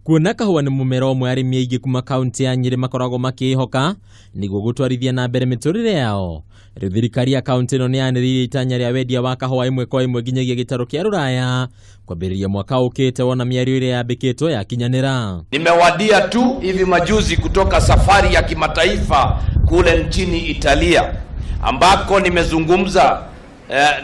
Kuona kahũa nĩ mũmera ũmwe arĩmi aingĩ kuma kaunti ya Nyĩrĩ makoragwo makĩĩhoka nĩguo gũtwarithia na mbere mĩtũrĩre yao. Rĩu thirikari ya kaunti ĩno nĩ yanĩrĩire itanya rĩa wendia wa kahũa ĩmwe kwa ĩmwe nginyagia gĩtarũ kĩa rũraya kwambĩrĩria mwaka ũkĩte wona mĩario ĩrĩa yambĩkĩtwo yakinyanĩra. Nimewadia tu hivi majuzi kutoka safari ya kimataifa kule nchini Italia ambako nimezungumza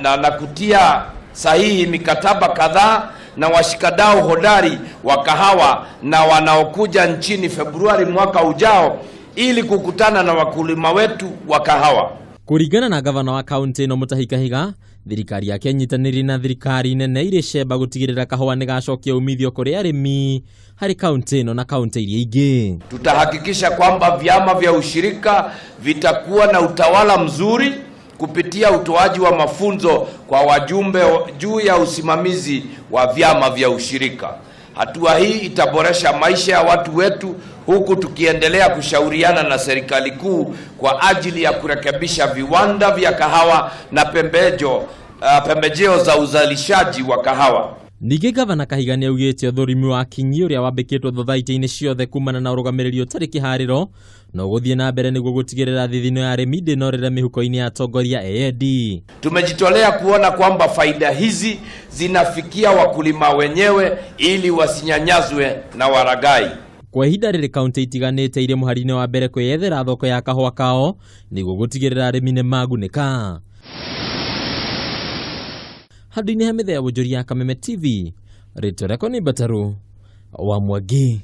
na kutia sahihi mikataba kadhaa na washikadau hodari wa kahawa na wanaokuja nchini Februari mwaka ujao ili kukutana na wakulima wetu wa kahawa. Kũringana na gavana wa kaunti ĩno Mutahi Kahiga, thirikari yake ĩnyitanĩire na thirikari nene irĩ cemba gũtigĩrĩra kahũa nĩ gacokia umithio kũrĩ arĩmi harĩ kaunti ĩno na kaunti iria ingĩ. Tutahakikisha kwamba vyama vya ushirika vitakuwa na utawala mzuri kupitia utoaji wa mafunzo kwa wajumbe juu ya usimamizi wa vyama vya ushirika. Hatua hii itaboresha maisha ya watu wetu huku tukiendelea kushauriana na serikali kuu kwa ajili ya kurekebisha viwanda vya kahawa na pembejeo za uzalishaji wa kahawa. Ningĩ gavana Kahiga nĩ augĩte ũthũrimi wa kinyi ũrĩa wambĩkĩtwo thothaitĩ-inĩ ciothe kumana na ũrũgamĩrĩri ũtarĩ kĩharĩro no gũthiĩ na mbere nĩguo gũtigĩrĩra thithino ya arĩmi ndĩnorĩra mĩhuko-inĩ ya atongoria eyendi. Tumejitolea kuona kwamba faida hizi zinafikia wakulima wenyewe ili wasinyanyazwe na waragai. Kwa ihinda rĩrĩ kaunti itiganĩte irĩ mũhari-inĩ wa mbere kwĩyethera thoko ya kahũa kao nĩguo gũtigĩrĩra arĩmi nĩ magunĩka. Handũ-inĩ ha mĩthenya ya wonjoria ya Kameme TV, rĩtwa rĩakwa nĩ Mbataru wa Mwangi.